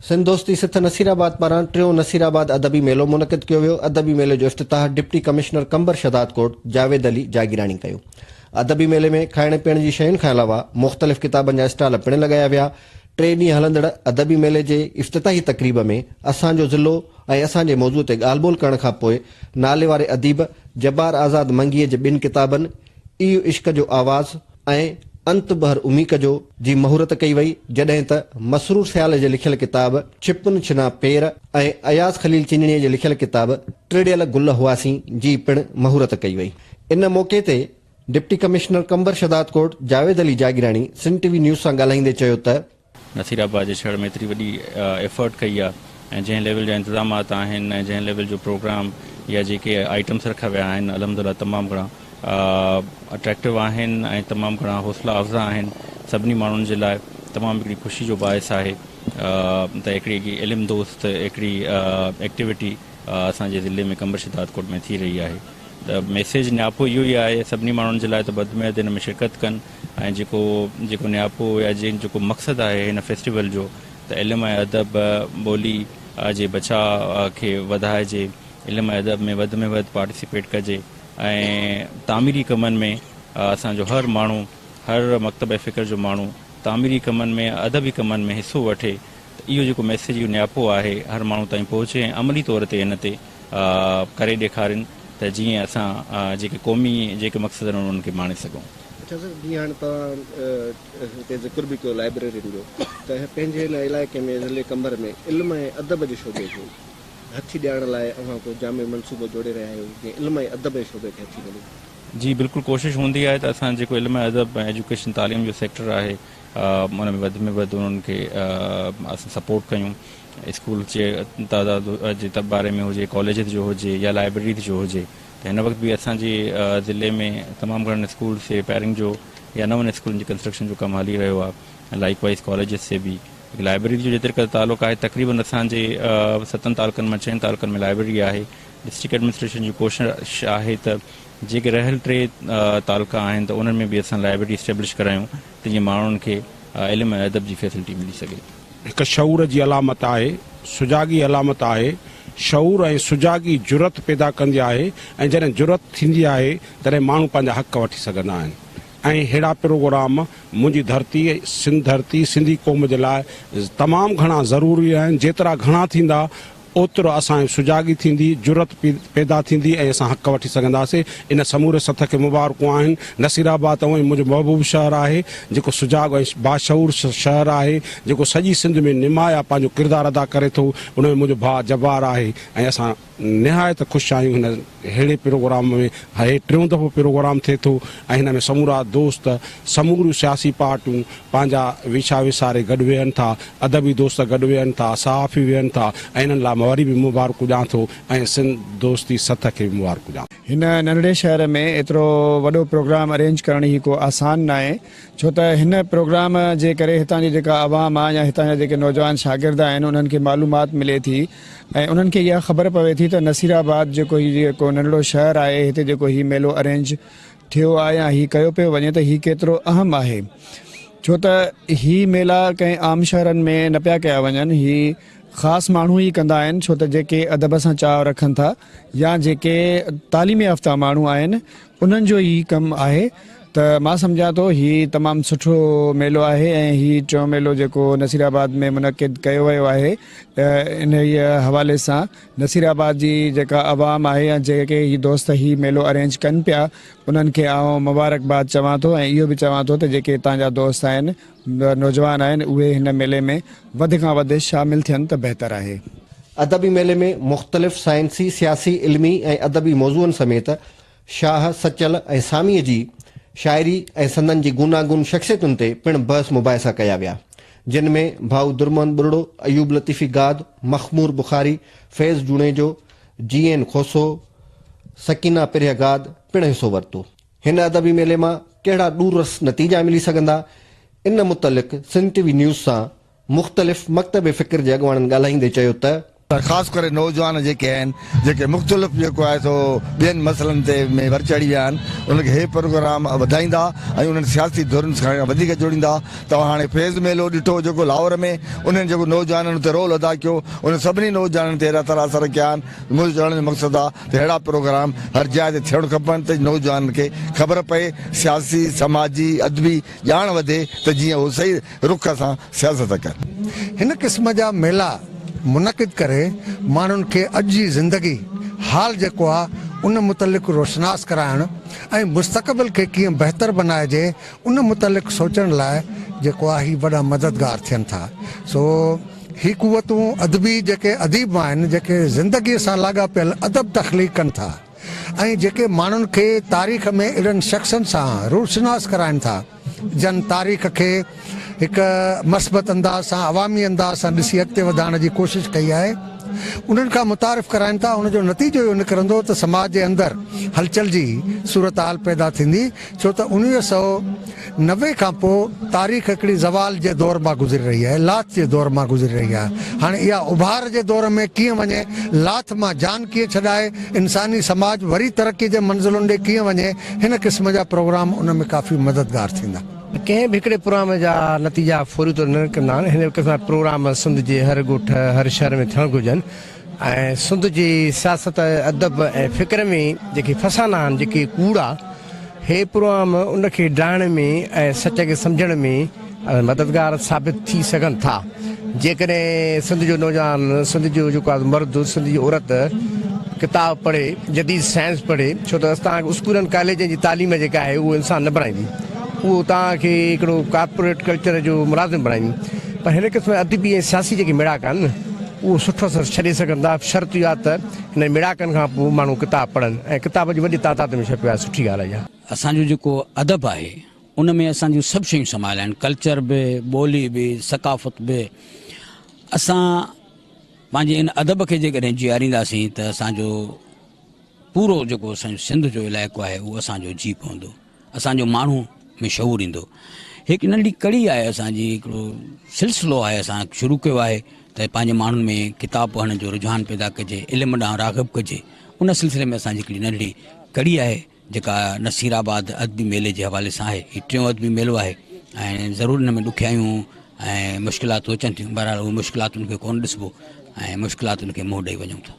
سنڌ دوستي سٿ نصيرآباد پاران ٽيون نصيرآباد ادبي ميلو منعقد ڪيو ويو. ادبي ميلي جو افتتاح ڊپٽي ڪمشنر قمبر شهدادڪوٽ جاويد علي جاگيراڻي ڪيو. ادبي ميلي ۾ کائڻ پيئڻ جي شين کان علاوه مختلف ڪتابن جا اسٽال پڻ لڳايا ويا. ٽي ڏينهن هلندڙ ادبي ميلي جي افتتاحي تقريب ۾ اسان جو ضلعو ۽ اسان جي موضوع تي ڳالهه ٻولهه ڪرڻ کان پوء ناليواري اديب جبار آزاد منگيء جي ٻن ڪتابن اي عشق جو آواز ۽ انت بحر اميق جو جي مهورت ڪئي وئي، جڏهن ته مسرور سيال جي لکيل ڪتاب ڇپن ڇنا پير ۽ اياز خليل چنڙيء جي لکيل ڪتاب ٽڙيل گل هئاسين جي پڻ مهورت ڪئي وئي. ان موقعي تي deputy commissioner Qambar Shahdadkot Javed Ali Jagirani Sindh T V news سان ڳالهائيندي چيو ته، نصير آباد جي شهر ۾ ايتري وڏي ايفرٽ ڪئي آ ۽ جنهن ليول جا انتظامات آهن ۽ جنهن ليول جو پروگرام يا جيڪي آئٽمس رکيا ويا آهن الحمدلله تمام گهڻا اٽريڪٽو آهن ۽ تمام گهڻا حوصلا افزا آهن سڀني ماڻهن جي لاء تمام هڪڙي خوشي جو باعث آهي ته هڪڙي علم دوست هڪڙي ايڪٽيوٽي اسان جي ضلعي ۾ قمبر شھدادڪوٽ ۾ ٿي رهي آهي ته ميسيج نياپو اهو ئي آهي سڀني ماڻهن جي لاء ته وڌ ۾ وڌ ان ۾ شرڪت ڪن ۽ جيڪو جيڪو نياپو يا جنهن جيڪو مقصد آهي هن فيسٽيول جو ته علم ۽ ادب ٻولي جي بچاء کي وڌائجي علم ۽ ادب ۾ وڌ ۾ وڌ پارٽيسپيٽ ڪجي ۽ تعميري ڪمن ۾ اسان جو هر ماڻهو هر مڪتبه فڪر جو ماڻهو تعميري ڪمن ۾ ادبي ڪمن ۾ حصو وٺي ته اهو جيڪو ميسيج اهو نياپو آهي هر ماڻهو تائين پهچي ۽ عملي طور تي ان تي ڪري ڏيکارين ته جيئن اسان جيڪي قومي جيڪي مقصد آهن انهن کي ماڻي سگهون. اڇا سر جيئن هاڻي توهان هتي ذڪر به ڪيو لائبريرين جو ته پنهنجي هن علائقي ۾ ضلعي قمبر ۾ علم ۽ ادب جي شعبي کي هٿي ڏيارڻ لاء اوهان ڪو جامع منصوبو جوڙي رهيا آهيو جيئن علم ۽ ادب جي شعبي کي هٿي ملي؟ جي بلڪل ڪوشش هوندي آهي ته اسان جيڪو علم ۽ ادب ۽ ايجوڪيشن تعليم جو سيڪٽر آهي ان ۾ وڌ ۾ وڌ انهن کي اسان سپورٽ ڪيون اسڪول جي تعداد جي باري ۾ هجي ڪاليجز جو هجي يا لائبريريز جو هجي ته هن وقت به اسان جي ضلعي ۾ تمام گهڻن اسڪولز جي رپيئرنگ جو يا نون اسڪولن جي ڪنسٽرڪشن جو ڪم هلي رهيو آهي ۽ لائيڪ وائيز ڪاليجز تي به لائبريري جو جيتري قدر تعلق آهي تقريبن اسان جي ستن تعلقن مان چئن تعلقن ۾ لائبريري آهي ڊسٽرڪٽ ايڊمنسٽريشن جي ڪوشش آهي ته جيڪي رهيل ٽي تعلقا آهن ته انهن ۾ به اسان لائبريري اسٽيبلش ڪرايون ته جيئن ماڻهن کي علم ۽ ادب جي فيسلٽي ملي سگهي. هڪ شعور جي علامت آهي، سجاڳي علامت آهي، شعور ۽ سجاڳي جرئت پيدا ڪندي آهي ۽ جڏهن جرئت ٿيندي آهي تڏهن ماڻهو پنهنجا حق وٺي سگهندا آهن ۽ ههڙا پروگرام منهنجي ڌرتي سنڌ ڌرتي سنڌي قوم جي لاء تمام گهڻا ضروري آهن جيترا گهڻا ٿيندا اوترو اسان ۾ سجاڳي ٿيندي، جرئت پيدا ٿيندي ۽ اسان حق وٺي سگهنداسين. ان سموري سٿ کي مبارڪون آهن. نصير آباد ته هونئن ئي منهنجو محبوب شهر آهي، جيڪو سجاڳ ۽ باشعور شهر آهي، جيڪو سڄي سنڌ ۾ نمايان پنهنجو ڪردار ادا ڪري ٿو، ان ۾ منهنجو ڀاء جبار آهي ۽ اسان نهايت خوش آهيون هن ههڙي پروگرام ۾ هي ٽيون دفعو پروگرام ٿئي ٿو ۽ هن ۾ سمورا دوست، سموريون سياسي پارٽيون پنهنجا ويڇا وساري گڏ ويهن ٿا، ادبي دوست گڏ ويهن ٿا، صحافي ويهن ٿا ۽ انهن لاء مان وري به مبارڪون ڏيان ٿو ۽ سنڌ دوستي سٿ کي به مبارڪون ڏيان ٿو. هن ننڍڙي شهر ۾ ايترو وڏو پروگرام ارينج ڪرڻ هي ڪو آسان ناهي ڇو ته هن پروگرام جي ڪري هتان جي جيڪا عوام آ يا هتان جا جيڪي نوجوان شاگرد آهن انهن کي معلومات ملي ٿي ۽ انهن کي اها خبر پوي ٿي ته نصير آباد جيڪو هي جيڪو ننڍڙو شهر آهي هتي جيڪو هي ميلو ارينج ٿيو آهي يا هي ڪيو پيو وڃي ته هي ڪيترو اهم آهي ڇو ته هي ميلا ڪنهن عام شهرن ۾ نه پيا ڪيا وڃن هي خاص ماڻهو ئي ڪندا آهن ڇو ته جيڪي ادب سان چاهه رکن ٿا يا جيڪي تعليم يافته ماڻهو آهن انهن جو هي ڪم آهي ته مان سمجهان ٿو هي تمام سٺو ميلو آهي ۽ هي ٽيون ميلو جيڪو نصير آباد ۾ منعقد ڪيو ويو آهي انهيء حوالي سان نصير آباد جي جيڪا عوام آهي يا جيڪي هي دوست هي ميلو ارينج ڪن پيا انهن کي آئون مبارڪباد چوان ٿو ۽ اهو به چوان ٿو ته جيڪي هتان جا دوست آهن نوجوان آهن اهي هن ميلي ۾ وڌ کان وڌ شامل ٿين ته بهتر آهي. ادبي ميلي ۾ مختلف سائنسي، سياسي، علمي ۽ ادبي موضوعن سميت شاهه، سچل ۽ ساميء جي شاعري ۽ سندن جي گوناگون شخصيتن تي پڻ بحث مباحثا ڪيا ويا، جن ۾ ڀائو درمحمد ٻرڙو، ايوب لطيفي گاد، مخمور بخاري، فيض جوڻيجو، جي اين کوسو، سڪينه پرهه گاد پڻ حصو ورتو. هن ادبي ميلي مان ڪهڙا ڏور رس نتيجا ملي سگهندا، ان متعلق سنڌ ٽي وي نيوز سان مختلف مڪتب فڪر جي اڳواڻن ڳالهائيندي چيو ته. خاص ڪري نوجوان جيڪي آهن جيڪي مختلف جيڪو آهي سو ٻين مسئلن تي ۾ ور چڙهي ويا آهن انهن کي هي پروگرام وڌائيندا ۽ انهن سياسي ڌرين سان وڌيڪ جوڙيندا. توهان هاڻي فيض ميلو ڏٺو جيڪو لاهور ۾ انهن جيڪو نوجوانن اتي رول ادا ڪيو انهن سڀني نوجوانن تي اهڙا طرح اثر ڪيا آهن. منهنجو چوڻ جو مقصد آهي ته اهڙا پروگرام هر جاء تي ٿيڻ کپن ته نوجوانن کي خبر پئي سياسي سماجي ادبي ڄاڻ وڌي ته جيئن هو صحيح رخ سان سياست ڪن. هن قسم جا ميلا منعقد ڪري ماڻهن کي اڄ جي زندگي حال جيڪو آ ان متعلق روشناس ڪرائڻ ۽ مستقبل کي ڪيئن بهتر بنائجي ان متعلق سوچڻ لاء جيڪو آ هي وڏا مددگار ٿين ٿا. سو هي قوتون ادبي جيڪي اديب آهن جيڪي زندگي سان لاڳاپيل ادب تخليق ڪن ٿا ۽ جيڪي ماڻهن کي تاريخ ۾ اهڙن شخصن سان روشناس ڪرائن ٿا جن تاريخ کي هڪ مثبت انداز سان عوامي انداز سان ڏسي اڳتي وڌائڻ جي ڪوشش ڪئي آهي انهن کان متعارف ڪرائن ٿا ان جو نتيجو اهو نڪرندو ته سماج جي اندر هلچل جي صورتحال پيدا ٿيندي ڇو ته 1990 کان پوء تاريخ هڪڙي زوال جي دور مان گذري رهي آهي، لاٿ جي دور مان گذري رهي آهي. هاڻي اها اڀار جي دور ۾ ڪيئن وڃي، لاٿ مان جان ڪيئن ڇڏائي، انساني سماج وري ترقي جي منزلن ڏي ڪيئن وڃي، هن قسم جا پروگرام ان ۾ ڪافي مددگار ٿيندا. ڪنهن به هڪڙي پروگرام جا نتيجا فوري طور نه نڪرندا آهن. هن قسم جا پروگرام سنڌ جي هر ڳوٺ، هر شهر ۾ ٿيڻ گهرجن ۽ سنڌ جي سياست، ادب ۽ فڪر ۾ جيڪي فسانا آهن، جيڪي ڪوڙ آ، هي پروگرام ان کي ڊاهڻ ۾ ۽ سچ کي سمجهڻ ۾ مددگار ثابت ٿي سگهن ٿا. جيڪڏهن سنڌ جو نوجوان، سنڌ جو جيڪو آهي مرد، سنڌ جي عورت ڪتاب پڙهي، جديد سائنس پڙهي، ڇو ته اسان کي اسڪولن ڪاليجن جي تعليم جيڪا آهي اهو انسان نه بڻائيندي، اهو توهان کي هڪڙو ڪارپوريٽ ڪلچر جو ملازم بڻائيندي، پر هن قسم جا ادبي ۽ سياسي جيڪي ميڙاڪا آهن نه اهو سٺو اثر ڇڏي سگهن ٿا، شرط اهو آهي ته هنن ميڙاڪن کان پوء ماڻهو ڪتاب پڙهن ۽ ڪتاب جي وڏي تعداد ۾ ڇپيو آهي سٺي ڳالهه آهي اها. اسان جو جيڪو ادب آهي ان ۾ اسان جون سڀ شيون سمايل آهن، ڪلچر به، ٻولي به، ثقافت به. اسان پنهنجي ان ادب کي جيڪڏهن جيارينداسين ته اسان جو پورو جيڪو اسان جو سنڌ جو علائقو آهي اهو اسان جو جي پوندو، اسان جو ماڻهو ۾ شعور ايندو. هڪ ننڍي ڪڙي آهي اسان جي، هڪڙو سلسلو آهي اسان شروع ڪيو آهي ته پنهنجي ماڻهن ۾ ڪتاب پڙهڻ جو رجحان پيدا ڪجي، علم ڏانهن راغب ڪجي. ان سلسلي ۾ اسان جي هڪڙي ننڍڙي ڪڙي آهي جيڪا نصير آباد ادبي ميلي جي حوالي سان آهي. هي ٽيون ادبي ميلو آهي ۽ ضرور ان ۾ ڏکيائيون ۽ مشڪلاتون اچن ٿيون، بهرحال اهي مشڪلاتن کي ڪونه ڏسبو ۽ مشڪلاتن کي منهن ڏئي وڃون ٿا.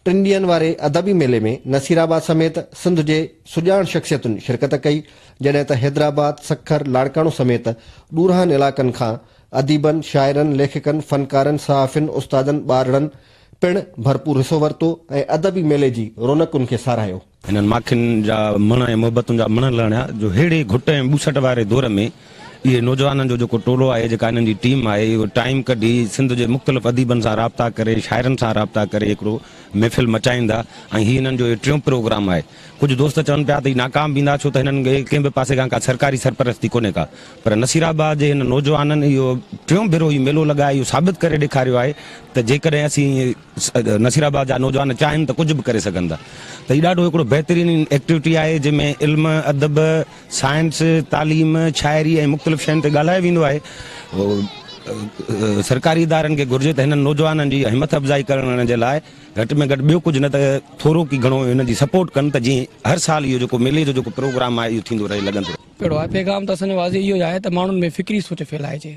ٽن ڏينهن واري ادبي ميلي ۾ نصير آباد سميت سنڌ جي سڄاڻ شخصيتن شرڪت ڪئي، جڏهن ته حيدرآباد، سکر، لاڙڪاڻو سميت ڏورانهن علائقن کان اديبن، شاعرن، ليکڪن، فنڪارن، صحافين، استادن، ٻارڙن پڻ ڀرپور حصو ورتو ۽ ادبي ميلي جي رونقن کي ساراهيو. هنن ماکين جا مڻ ۽ محبتن جا مڻ لهڻيا جو ههڙي گهٽ ۽ ٻوسٽ واري دور ۾ اهي نوجوانن جو جيڪو ٽولو آهي جيڪا هنن جي ٽيم آهي اهو ٽائيم ڪڍي سنڌ جي مختلف اديبن سان رابطا ڪري شاعرن سان رابطا ڪري هڪڙو محفل مچائيندا ۽ هي هنن جو اهو ٽيون پروگرام آهي ڪجهه دوست چون پيا ته هي ناڪام ويندا ڇو ته هنن کي ڪنهن به پاسي کان ڪا سرڪاري سرپرستي ڪونهي ڪا پر نصير آباد جي هن نوجوانن اهو ٽيون ڀيرو هي ميلو لڳائي اهو ثابت ڪري ڏيکاريو آهي ته جيڪڏهن اسين نصير آباد جا نوجوان چاهين ته ڪجهه به ڪري سگهن ٿا ته هي ڏاڍو هڪڙو بهترين ايڪٽيوٽي آهي جنهن ۾ علم ادب سائنس تعليم شاعري ۽ مختلف شين تي ڳالهايو ويندو آهي سرڪاري ادارن کي گهرجي ته هنن نوجوانن جي همٿ افزائي ڪرڻ جي لاء گهٽ ۾ گهٽ ٻيو ڪجهه نه ته ٿورو ڪي گهڻو هن جي سپورٽ ڪن ته جيئن هر سال اهو جيڪو ميلي جو جيڪو پروگرام آهي اهو ٿيندو رهي لڳندو رهي. ڪهڙو آهي پيغام ته اسان جو واضح اهو ئي آهي ته ماڻهن ۾ فڪري سوچ ڦهلائجي.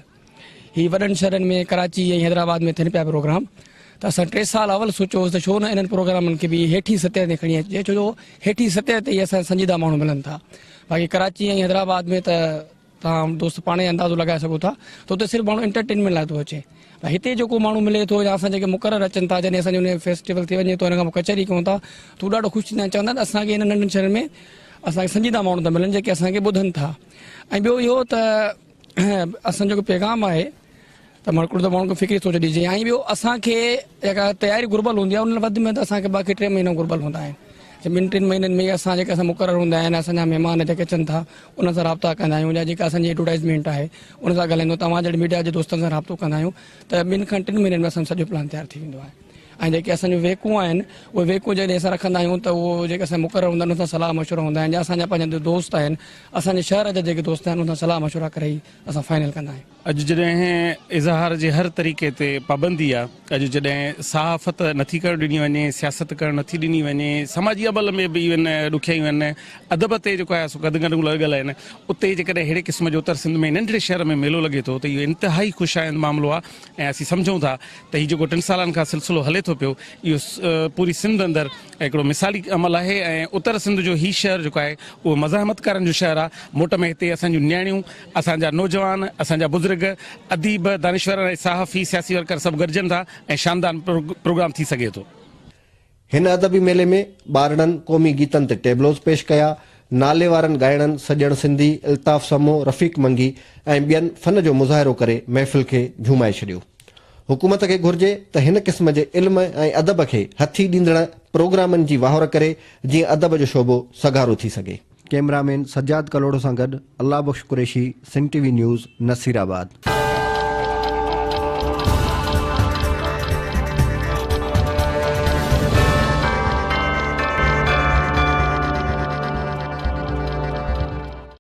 هي وڏن شهرن ۾ ڪراچي ۽ حيدرآباد ۾ ٿين پيا پروگرام ته اسان ٽي سال اول سوچيو هوس ته ڇو نه انهن پروگرامن کي به هيٺين سطح تي کڻي اچجي ڇو جو هيٺين سطح تي ئي اسان سنجيده ماڻهو ملن ٿا باقي ڪراچي ۽ حيدرآباد ۾ ته توهان دوست پاڻ ئي اندازو لڳائي سگهو ٿا ته اتي صرف ماڻهو انٽرٽينمينٽ لاء ٿو اچي هتي جيڪو ماڻهو ملي ٿو يا اسان جيڪي مقرر اچن ٿا جڏهن اسان جو ان فيسٽيول ٿي وڃي ٿو ان کان پوء ڪچهري ڪيون ٿا ته هو ڏاڍو خوش ٿيندا آهن چوندا آهن اسان کي انهن ننڍن شهرن ۾ اسان کي سنجيده ماڻهو ٿا ملن جيڪي اسان کي ٻڌن ٿا ۽ ٻيو اهو ته اسان جو پيغام آهي ته هڪڙو ته ماڻهن کي فڪري سوچ ڏجي ۽ ٻيو اسان کي جيڪا تياري گهربل هوندي آهي ان لاء وڌ ۾ وڌ اسان کي ٻه کان ٽي مهينا گهربل هوندا آهن ٻن ٽن مهينن ۾ اسان جيڪا اسان مقرر هوندا آهن اسان جا مهمان جيڪي اچن ٿا انهن سان رابطا ڪندا آهيون يا جيڪا اسان جي ايڊورٽائزمينٽ آهي ان سان ڳالهائيندو توهان جهڙي ميڊيا جي دوستن سان رابطو ڪندا آهيون ته ٻن کان ٽن مهينن ۾ اسان جو سڄو پلان تيار ٿي ويندو آهي. ۽ جيڪي اسان جون ويهڪون آهن اهي ويهڪون جڏهن اسان رکندا آهيون ته اهو جيڪي اسان جا مقرر هوندا آهن انهن سان صلاح مشورا هوندا آهن يا اسان جا پنهنجا دوست آهن اسان جي شهر جا جيڪي دوست آهن انهن سان صلاح مشورا ڪري ئي اسان فائنل ڪندا آهيون. اڄ جڏهن اظهار جي هر طريقي تي پابندي آ، اڄ جڏهن صحافت نٿي ڪرڻ ڏني وڃي، سياست ڪرڻ نٿي ڏني وڃي، سماجي عمل ۾ به ايون ڏکيائيون آهن، ادب تي جيڪو آهي سو قدغنون لڳل آهن، اتي جيڪڏهن اهڙي قسم جو اتر سنڌ ۾ ننڍڙي شهر ۾ ميلو لڳي ٿو ته اهو انتهائي خوش آئند معاملو آ ۽ اسين سمجهون ٿا ته هي جيڪو ٽن سالن کان سلسلو هلي ٿو پيو اهو پوري سنڌ اندر هڪڙو مثالي عمل آهي ۽ اتر سنڌ جو هي شهر جيڪو آهي اهو مزاحمتڪارن جو شهر آهي موٽ ۾ هتي اسان جون نياڻيون اسان جا نوجوان اسان جا بزرگ اديب دانشور ۽ صحافي سياسي ورڪر سڀ گڏجن ٿا ۽ شاندار پروگرام ٿي سگهي ٿو. هن ادبي ميلي ۾ ٻارڙن قومي گيتن تي ٽيبلوز پيش ڪيا، ناليوارن ڳائڻن سڄڻ سنڌي، الطاف سمو، رفيق منگي ۽ ٻين فن جو مظاهرو ڪري محفل کي جهومائي ڇڏيو. حڪومت کي گهرجي ته هن قسم جي علم ۽ ادب کي هٿي ڏيندڙ پروگرامن جي واهر ڪري جيئن ادب جو شعبو سگهارو ٿي سگهي. ڪئميرا مين سجاد ڪلهوڙو سان گڏ Allah Bakhsh Qureshi, Sindh T V news, Nasirabad.